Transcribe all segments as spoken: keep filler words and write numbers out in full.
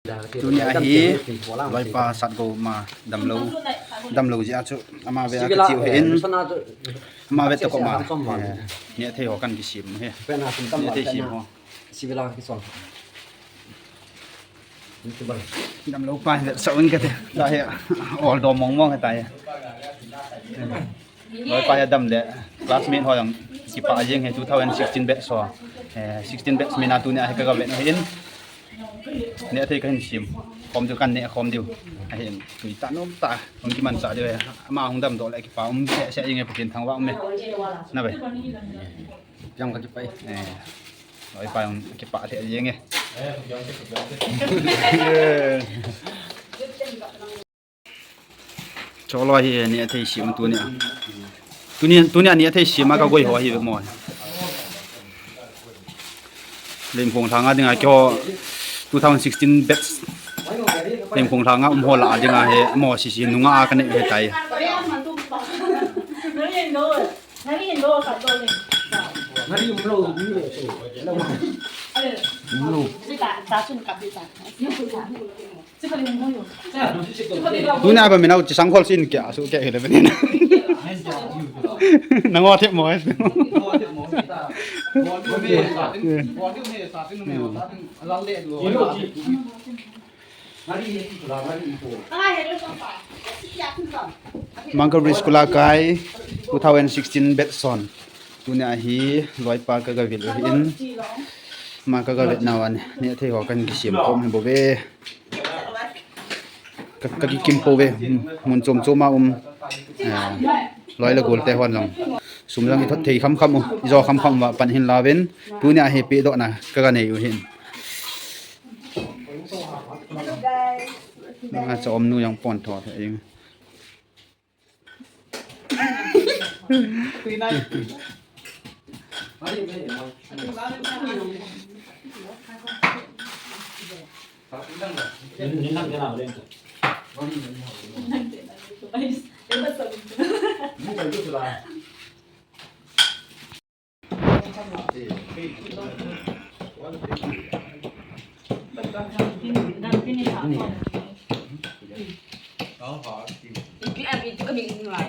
Tunia hi loipa Satgou ma damlou, damlou jeh a chu ama ve a kache u ahin, ama ve tokoma. Eh, nehthei ho kan kisem hi. Nehthei sem ho. Damlou pa hi vetsah un kate. Tahi, ol dom mong mong hi tahi. Loipa hi adam le classmate ho jong kipah jeng hi, two thousand sixteen batch ho. Eh, sixteen batch mina tunia hi kaga vet u ahin. Nehthei kahin sem khom diu, kan neh khom diu. Ahin, tui tah nom tah hung kimanchah diu hi. Ama hung damdoh le kipah um seh seh jeng hi, Pathen thangvah um e. Na ve. Jong kakipah e. Eh. Loipa jong kipah lheh jeng e. Cholo hi nehthei sem tunia. Tuni, tunia nehthei sem a kagoi ho hi mo. Lemkhong lhanga dinga keiho two thousand sixteen batch. Lemkhong lhanga um ho lah a dinga hi mo sisi nunga a kanei hi tai. Ngari umlou, umlou. Umlou. Tunia ba minau chi sangkhol sin kia, su kia hile benin. Nango thep mo. Mangkabri school a kai, two thousand sixteen batch hon. Tunia hi loipa kaga vil u ahin. Ama kaga vet nauva nehthei ho kan kisem khom hi bou ve. Ka, kakikim pou ve, mun chom chom a um. Eh, loi le gol te hon jong. Sum jong i thot thei kham kham u, i jo kham kham uva pan hin lauvin. Tunia hi pedohna kaga nei u ahin. Nga cha um nu jong pon tho the ing.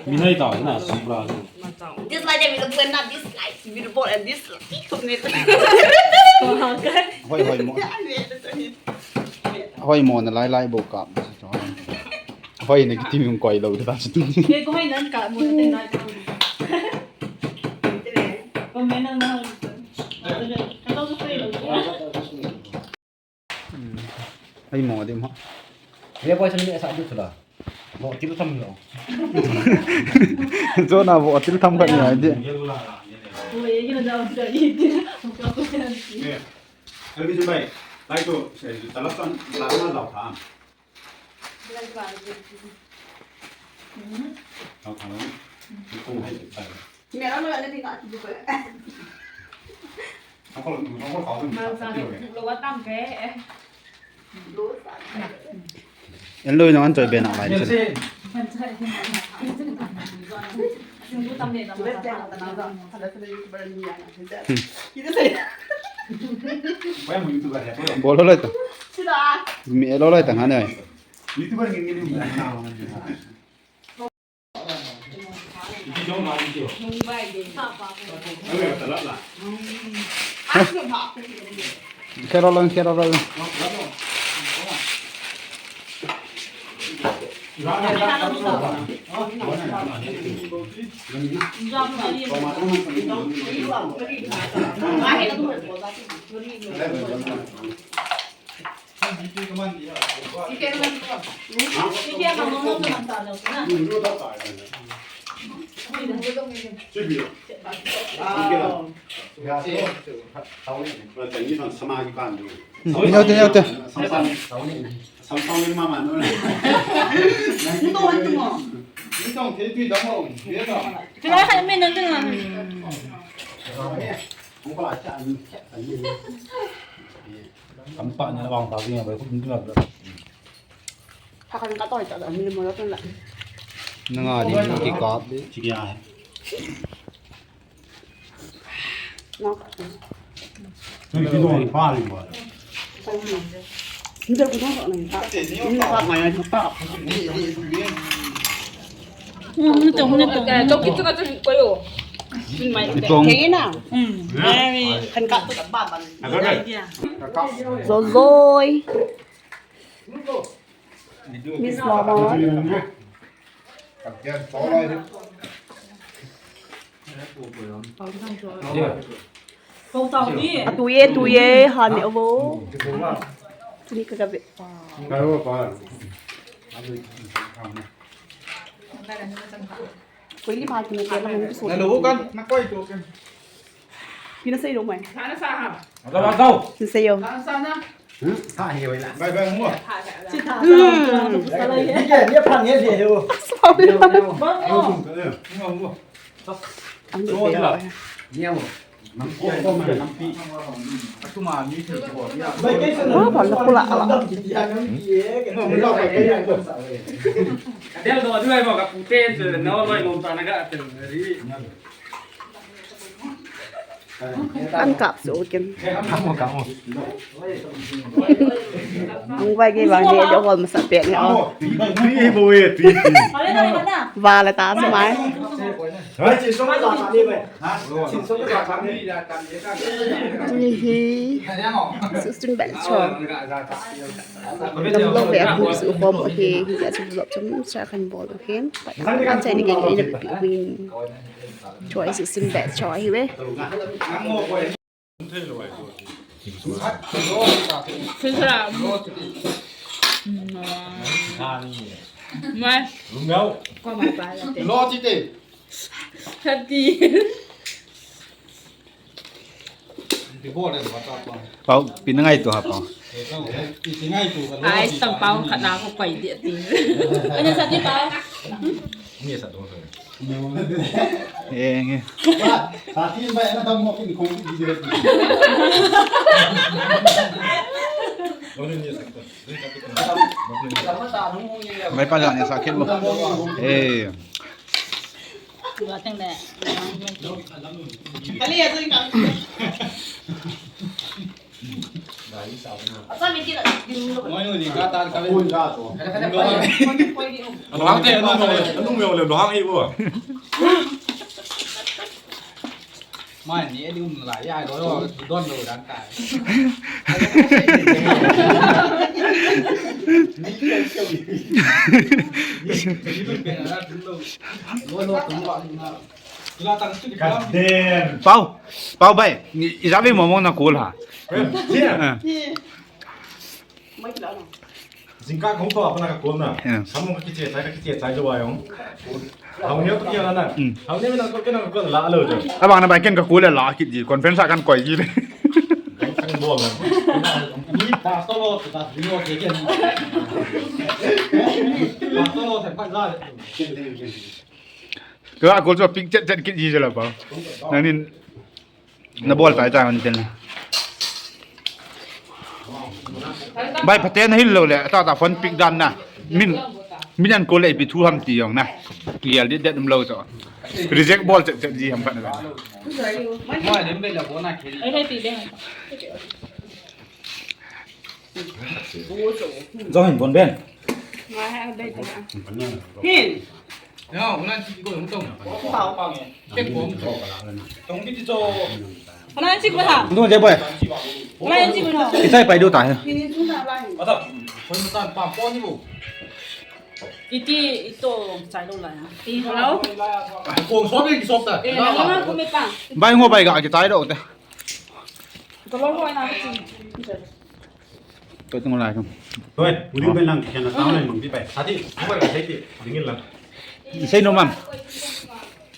Minai ta na sibra. Dislike, dislike, dislike, dislike. Hoi, hoi mo. Hoi mo na lai lai bou kap. Hoi na kiti min koi lou ta chu. Ke ko hoi nan ka mo na te na. Ko me na na. Ka to ko lou. Ai mo de mo. He boy, sa ni sa di chu la. Mo til tham lo. Jona bo til tham khat ni ai de. Elvi jumbai. Lai to, talap tan, la na lau tham. Lau tham. Ko hai tai. Mẹ nó nói là đi nói thì phải. Không có, không có khẩu. Mà sao thì lo quá tâm cái. En lui no an choi be na lai. Bol lo lai ta. Mi lo lai ta ngane. Kero lang, kero lang. Neo te, neo te. Tampa ni na vang ta ding a bai khut ding a. Pha kan ka toi ta da mi mo la tun la. Na nga di ki kap di. Chi ya. Nga ka. Ni ki dong pa li mo. Ko mo. Hindi ko na, ano yun? Hindi pa, ngayon, hindi pa. Hmm, ito, ito. Ito, ito na ito, kayo. Ito. Kaya na. Hmm, very. Kan ka to, ba, ba. Zozoy. Miss Mama. Atu ye, atu ye, hani avo. Tuni ka gabe. Koi li ma kini ke la hani so. Na lo kan, na koi to kan. Pina sei lo mai. Sana sa ha. Ado, ado. Pina sei yo. Sana sa na. Hmm, sa he wai la. Bai, bai, mua. Hmm. Ni ke, ni phan ni he he wo. Sorry. Mua, mua. Ang ni pe la. Ni wo. Nam ko ko ma nam pi. Atu ma ni ke ko. Bai ke sa. Ah, pala pula ala. Mua, mua. Del do, du ai mo ka pute, no lo mo ta na ga te ri. An kap su kin. Kamo, kamo. Ang bai ke bang ni, jo hol masa pe ni, oh. Tui, tui, eh, bo, eh, tui, tui. Vale ta su mai. Hai, chi song ka sa ni bai. Ha? Chi song ka sa ni. Tui hi. Su sun bel cho. Nam lo ve a khu su khom u hi, hi a chu vlog chom cha kan bol u hin. Kan chai ni ke ni na pi win. Choi su sun bel cho hi ve. Sisra. Mai. Lo ti te. Thati. Pau, pi na ngaito ha, Pau. Ai, tang Pau khat na ko koi dia ti. Ani sa ti Pau. Ni sa to. Eh, nge. Sa ti ba na dam mo kin ko di di. Mai pa la ni sa kin mo. Eh. Lohang te, anu mo le, anu mo le, lohang hi bo. Mai ni, edi um la, ya, lo, lo, don lo, dan ta. Lo, lo, lo, lo. Pau, Pau bai, i jave mo mo na kol ha. Eh, yeah. Eh. Jingkah kong to apa na ka kol na. Yeah. Samong ka kiche chai, ka kiche chai jo wa yong. Hau ne to kia na. Hmm. Hau ne na ko ke na ko la lo jo. Abang na bai ken ka kol la kit ji, conference a kan koi ji. Kan bol na. Ni ta to lo, ta ni lo ke ken. Ta to lo, ta pa la. Ka kol chu pik chet chet kit ji la pa. Nangnin na bol tai tai man ten. Bai, phaten hil lo le, ta ta phone pick dan na. Min, min an kol le ipi thu ham ti jong na. Gel det det um lo chu. Reject bol chet chet ji ham phat na. Jong hin bon ben. Hin. Ya, ulan si ko yung tong. Tong kiti cho. Ulan si ko ha. Ndo je boy. Ulan si ko ha. Isai pai do ta he. Ada. Ko yung tan pa po ni mo. Iti ito chai lo la ya. Hello. Ko so be so ta. Eh, na ko me pa. Bai ngo bai ga ki chai do ta. Ko lo ko na ko. Ko tung lai ko. Toi, uri ben lang kena tang lai mong di pai. Ati, apa ka sai ti, dingin lang. Say no, ma'am.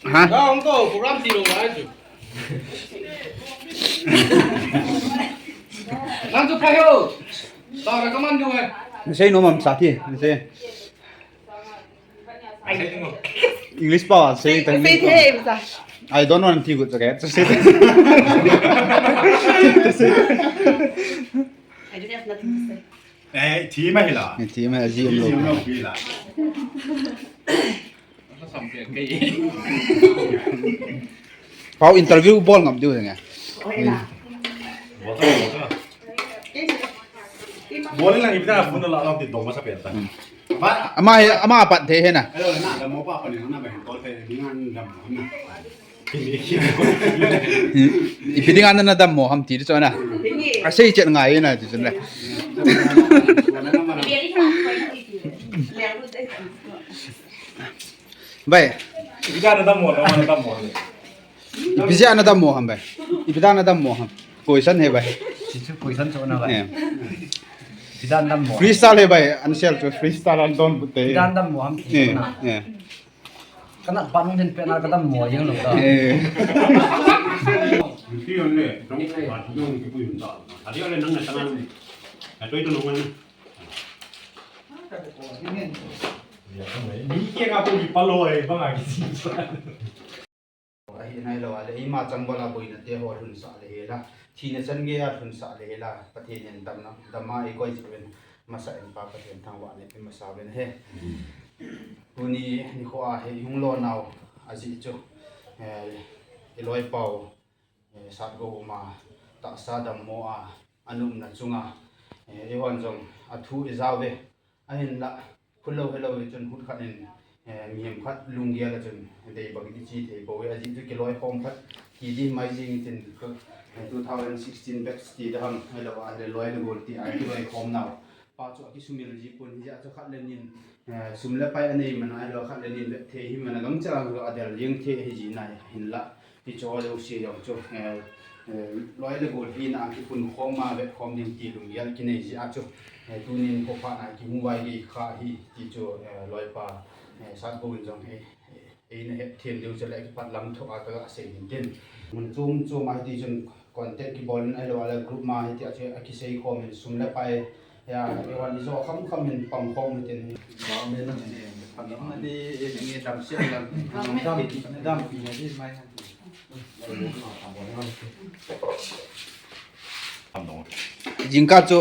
Ha? Ka hong ko, program ti lo wa ju. Nang tu pa yo. Ta ra ka man du hai. Say no, ma'am, sa ti. Say. English pa, say it. Say it, hey, bata. I don't want to go to that. Say it. I don't have nothing to say. Eh, thi ma hi la. Thi ma ji um lo. Thi ma hi la. Pau interview bol ngam diu nge. Oi na. Bol ta, bol ta. Bol lang ipi ta phone la lang ti dong masa pen ta. Ba. Ama he, ama pat the he na. Hello, na da mo pa pa ni na ba hin tol pe ni ngan da mo na. Ipi dinga na dammo ham ti chu na. Asei chet ngai na ti chu na. Bai. Ipi dinga na dammo, na dammo. Ipi dinga na dammo ham bai. Ipi dinga na dammo ham. Question he bai. Sichu question chu na bai. Eh. Ipi dinga na dammo. Freestyle he bai. Answer chu freestyle an don bu te. Ipi dinga na dammo ham ti chu na. Eh. Kana pan din pe na ka dammo jeng lou ta. Eh. Ti yon le, dong, dong ki pu yun ta. Adi le nang na tangan. Atoi to nong na. Ni ke ka pu ni palo e bang a ki. Ahi nai lou a le, ima chang bol a boina te ho lhun sah le hi la. Thina chan gei a lhun sah le hi la. Pathen in damna, dama i koi chu in. Masa in Pa Pathen thangvahna pe masa uvin he. Tuni nikho a hi hung lo nau ajeh chu, eh, i loipa u, eh, Satgou um a tahsa dammo a, an umna chunga, eh, eihon jong athu i jao ve. Ahinla, khulou helou hi chun hut khat in, eh, mihem khat lunggel a chun dei bang i chi thei bou ve. Ajeh chu kiloi khom khat ti di mai jing tin, eh, two thousand sixteen batch ti da ham, helou a le loi le gol ti a kiloi khom nau. Pa chu akisumil ji pon hi a chu khat le nin, eh, sum le pai anei man a, ahilou khat le nin vet thei hi man a gangchel a adel jeng thei hi ji nai hinla. Hiche jouse jong chu, eh, eh, loi le gol hina a kipun khom a vet khom ding ti lunggel kinei ji a chu, eh, tunin khopha na kihung vai gei kha hi ti chu, eh, loipa, eh, Satgou in jong hi, eh, Eina het them diu chu le kipat lam tho a ka sei hin tin. Mun chom chom a hiti chun contact kibol in ahilou a le group ma hiti a chu akisei khom in sum le pai. Ya, eihon ijo kham kham in pang khom in tin. Ba me na ne, pa na ne, e ne dam se la. Dam pi, dam pi na di mai. Jingkah chu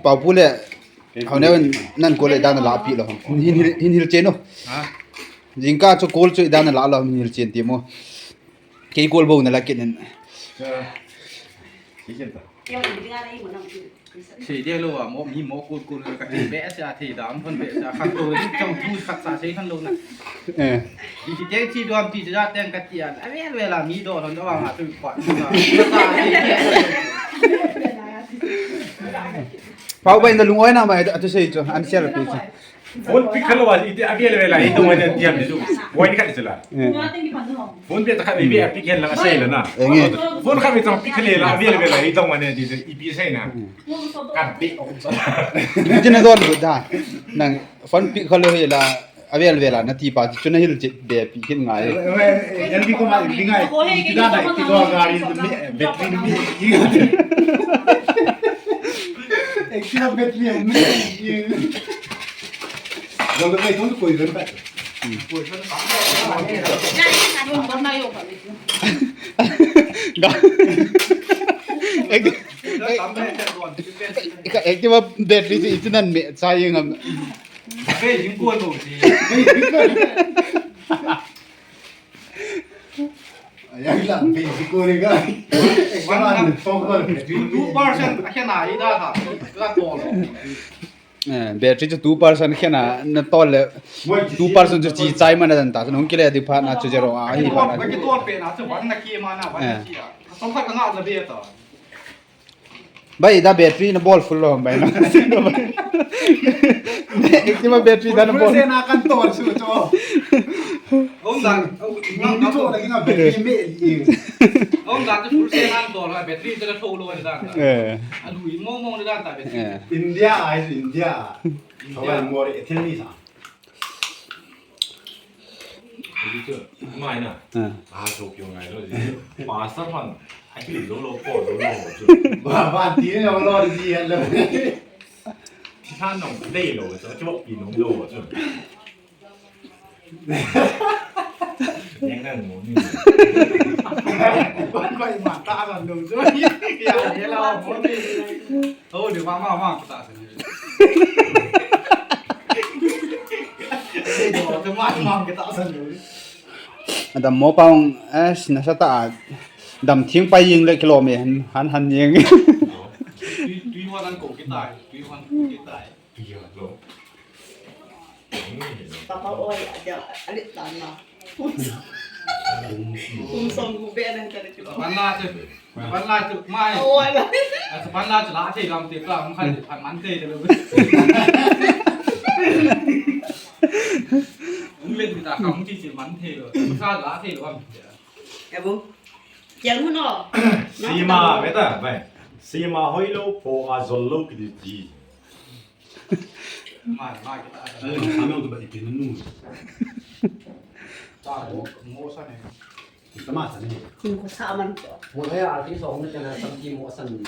Paopu le Haoneo in nan call le dan la pi lou. Hin hil, hin hil chen o. Ha? Jingkah chu call chu idan la lou hin hil chen ti mo. Kei call bou na la kit in. Sei de lou a mo mi mo call call ka ti be sa thei dam phon be sa khat to ni chong thu khat sa sei khan lou na. Eh. Ti ti te ti dom ti ja teng ka ti a. A vel vel a mi do lon do wa ma tu pa. Pau bai na lung oi na mai atu sei chu an share pi chu. Phone pick khalou a, iti avel vel a, itong ane tiam di chu. Wai ni khat di chu la. Eh. Phone pick khat ni bi a pick hen la sei la na. Eh, nge. Phone khat ni tong pick khalou la, avel vel a, itong ane di chu, ipi sei na. Ka bi o sa. Iti na don bu da. Nang phone pick khalou hi la, avel vel a, na ti pa chu na hil chet be pi khin ngai. Yan di ko ma di ngai. Ti da dai, ti do gari mi, battery mi. Activa battery mi. Dong ka kai dong koi ren pa. Ga. Acti-, Activa battery chu iti nan me cha yeng am. Be jing ko no ji. Ayang lang, basic ko rin ka. Extra lang, focus. Two percent, akhena hi da ka. Ka to lo. Eh, battery chu two percent khena na tol le. Two percent chu chi chai mana dan ta. Nung kile di pha na chu zero a hi pha na. Ka ki tol pe na chu wan na ki ma na wan na chi a. Song khat ka nga na be ta. Bai, da battery na bol full lou bai na. Activa battery da na bol. Full se na kan tor su cho. Om da, ni ni cho da ki na battery me. Om da, full se na tor la battery da tho lou da. Eh. A lui mo mo da ta battery. Eh. India ai India. India. Thawai mo re thil ni sa. Mai na. Ah. Ah, so kyo ngai lo. Pastor hon, a ki lo lo ko lo lo chu. Ba, ba, ti lo lo ji lo. Ti san no, dei lo chu, chu pi no lo chu. Yang ngan mo ni. Ba, ba, ma ta lo chu. Ya, ye lo mo ni. Oh, de ma ma ma ta. Adam mo pang, eh, nasa ta, dam thing pai ying le kilo me han, han, han ying. Papa oi, adia, alit tan na. Kum som kum be na kare kilo. Ban la chu, ban la chu, mai. Oi la. Asa ban la chu la thei lam te ka, man khan, man thei de lo. Ung le ta ka, ung ti si man thei lo. Sa la thei lo am. Ebu. Yang hu no. Sima, beta, bai. Sima hoi lo, po a zol lo ki di. Mai, mai, kita. Ai, kami tu ba ipi nanu. Ta, mo, mo sa ne. Kita ma sa ne. Kum ko sa man ko. Mo ya arti so mo chana samti mo san.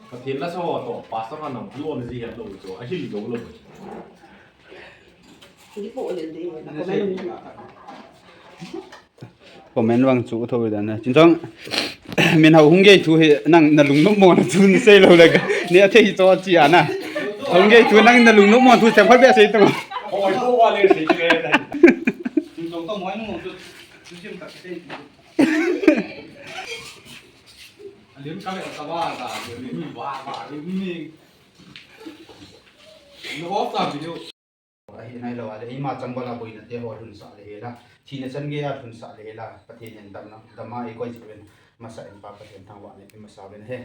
Pathen la sa ho to, pastor khan nang lu om ji het lo chu, a hil dong lo. Ni po le de, na comment. Comment vang chu tho dan na. Chin Chong, min hau hung gei thu hi nang na lung nom mo na chu sei lo le ka. Ni a thei cho chi a na. Hung gei thu nang na lung nom mo thu sem khat be sei to. Oi, ko wa le sei ke. Chin Chong to mo nu chu, chu sim ta sei. Alim ka le ka ba ta, ni ba ba ni. No off ta video. Ahi nai lo ale, ima chang bala boina te ho lhun sa le hela. Thina chan gei a lhun sa le hela. Pathen in damna, dama i koi jing ven. Masa in pa Pathen thangvahna i masa ven he.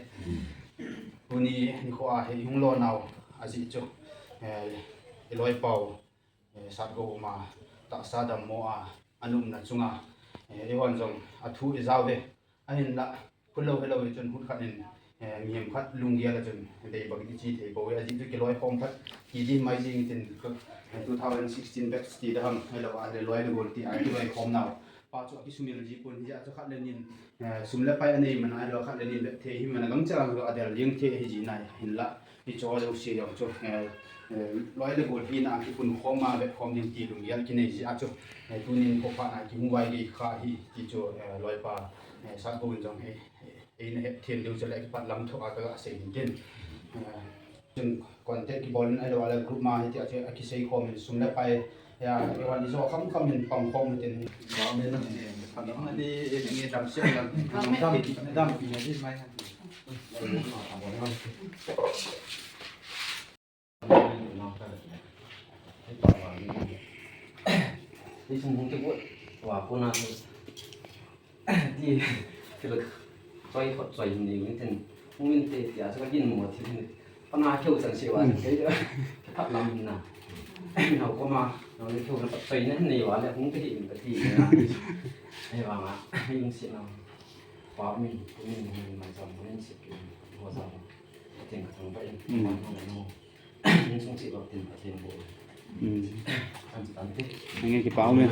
Tuni nikho a hi hung lo nau. Ajeh chu. Eh, i loi pau. Eh, sat go ma. Tahsa dammo a. Anumna chunga. Eh, i hon jong. Athu i jao ve. Ahinla, khut lou helou hi chun khut khat in, eh, mihem khat lunggel a chun, dei bang in i chi thei bou, ajeh chu kiloi khom khat, ti di mai ding tin, eh, two thousand sixteen batch ti da ham, helou a, le loi le gol ti a, kiloi khom nau. Pa chu akisumil ji pon, hijeh a chu khat le nin, eh, sum le pai anei man a, helou khat le nin bep thei hi man a gangchel a adel jeng thei hi ji nai, hinla. Hiche jouse jong chu, eh, eh, loi le gol hina a kipun khom a, vet khom ding ti lunggel kinei jeh a chu, eh, tunin khopha na kihung vai gei kha hi, ti chu, eh, loipa, eh, Satgou in jong hi, eh, eina het them diu chu le kipat lam tho a kaga sei hin tin. Eh, chun contact kibol in ahilou le group ma hi ti a chu akisei khom in sum le pai, ya, eihon ijo kham kham in pang khom in tin. Ba me na ne, pa na ne, nge dam se la, dam, dam, dam, ne di mai. Hei sung hung kibol, wa kona chu, ti, ti la, choi thot choi ni ni tin, hung in te, ti a chu ka gin mo thil ni, pa na keu chan se wa, kei, ka thap lam na, na ko ma, na keu na choi na ni wa le, hung te hi in ka ti na, ei wa ma, hung si na, pa min, min, min, mai jam, min si ki, ho jam. Pathen ka thangvah in, mm, Pathen ka thangvah in, insung cheh bang tin Pathen bou. Mm. Kan chu tan te. Nge kipah um e.